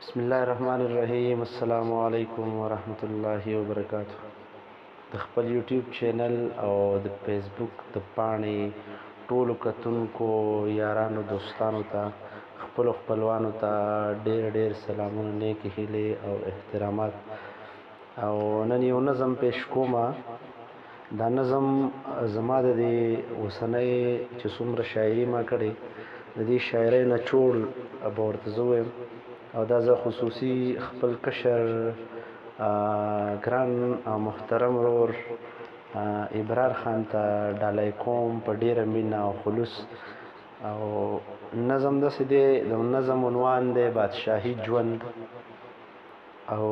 بسم الله الرحمن الرحیم. السلام علیکم ورحمت الله وبرکاته. د خپل یوټیوب چینل او د فیسبوک د پاڼې ټولو کتونکو یارانو دوستانو ته، خپلو خپلوانو ته ډېر ډېر سلامونه، نیکې هیلې او احترامات. او نن یو نظم پیش کومه. دا نظم زما د دې اوسنۍ چې څومره شاعري ما کړې، د دې شاعرۍ نچوړ به ورته زه ووایم. او دا زه خصوصي خپل کشر ګران او محترم ورور ابرار خان ته ډالۍ کوم په ډېره مینه او خلوص. او نظم داسې دی، د نظم عنوان دی بادشاهي ژوند، او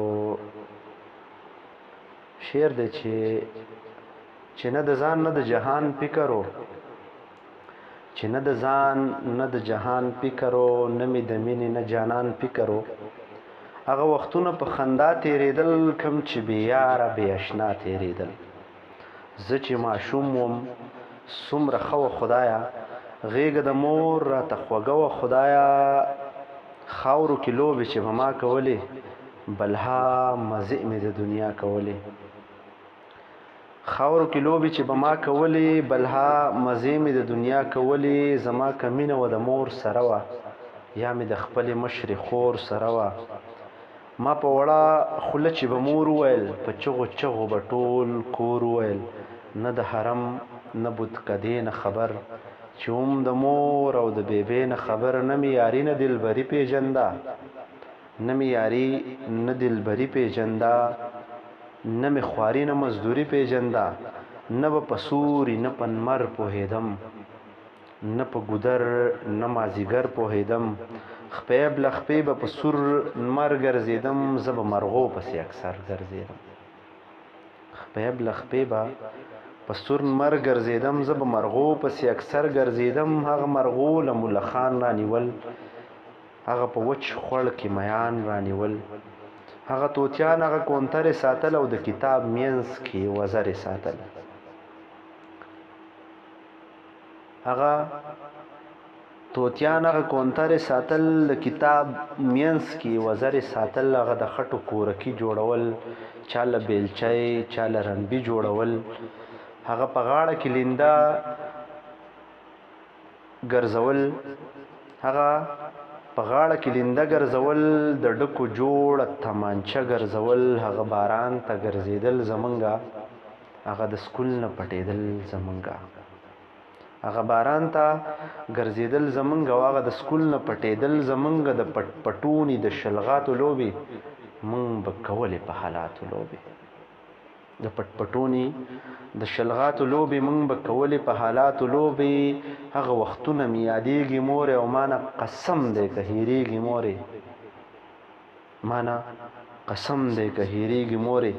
شعر دی چې نه د ځان نه د جهان فکر و، چې نه د ځان نه د جهان فکر و، نه مې د مینې نه جانان فکر و. هغه وختونه په خندا تېرېدل، کوم چې بې یاره بې اشنا تېرېدل. زه چې ماشوم وم څومره ښه وه خدایه، غېږه د مور راته خوږه وه خدایه. خاورو کې لوبې چې به ما کولې، بلها مزې مې د دنیا کولې. خاورو کې لوبې چې به ما کولې، بلها مزې مې د دنیا کولې. زما که مینه وه د مور سره وه، یا مې د خپلې مشرې خور سره وه. ما په وړه خوله چې به مور وویل، په چغو چغو به ټول کور وویل. نه د حرم نه بتکدې نه خبر، چې هم د مور او د بیبې نه خبر. نه مې یاري نه دلبري پېژنده، نه مې یاري نه دلبري پېژنده، نه مې خواري نه مزدوري پېژنده. نه به په سوري نه په نمر پوهېدم، نه په ګودر نه مازیګر پوهېدم. خپې له خپې به په سور نمر ګرځېدم، زه به مرغو پسې اکثر ګرځېدم. خپې له خپې به په سور نمر ګرځېدم، زه به مرغو پسې اکثر ګرځېدم. هغه مرغو له ملخان رانیول، هغه په وچ خوړ کې میان رانیول. هغه طوطیان هغه کونترې ساتل، او د کتاب مینځ کې وزرې ساتل. هغه طوطیان هغه کونترې ساتل، د کتاب مینځ کې وزرې ساتل. هغه د خټو کورکي جوړول، چا له بیلچۍ چا له رنبي جوړول. هغه په غاړه کې لینده ګرځول، هغه په غاړه کې لینده ګرځول، د ډکو جوړه تمانچه ګرځول. هغه باران ته ګرځېدل زمونږه، هغه د سکول نه پټېدل زمونږه. هغه باران ته ګرځېدل زمونږ او هغه د سکول نه پټېدل زمونږ. د پټ پټوني د شلغاتو لوبې مونږ به کولې په حالاتو لوبې. د پټ پټوني د شلغاتو لوبې مونږ به کولې په حالاتو لوبې. هغه وختونه مې یادېږي مورې، او مانه قسم دی که هېرېږي مورې، مانه قسم دی که هېرېږي مورې.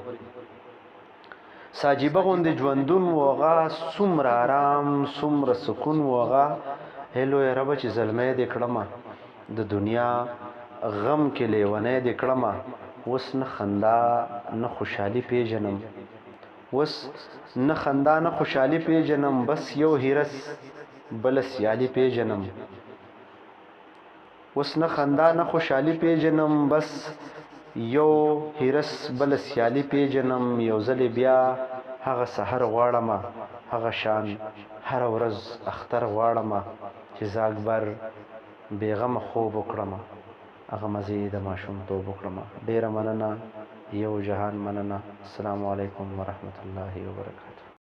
ساجیبه غوندې ژوندون و هغه، څومره آرام څومره سکون و هغه. ای لویه ربه چې زلمی دې کړمه، د دنیا غم کې لیونی دې کړمه. اوس نه خندا نه خوشحالي پېژنم، اوس نه خندا نه خوشحالي پېژنم، بس یو هیرس بله سیالي پېژنم. اوس نه خندا نه خوشحالي پېژنم، بس یو هیرس بله سیالي پېژنم. یو ځلې بیا هغه سحر غواړمه، هغه شان هره ورځ اختر غواړمه، چې زه اکبر بېغمه خوب وکړمه، هغه مزې د ماشومتوب وکړمه. ډېره مننه، یو جهان مننه. السلام علیکم ورحمت الله وبرکاته.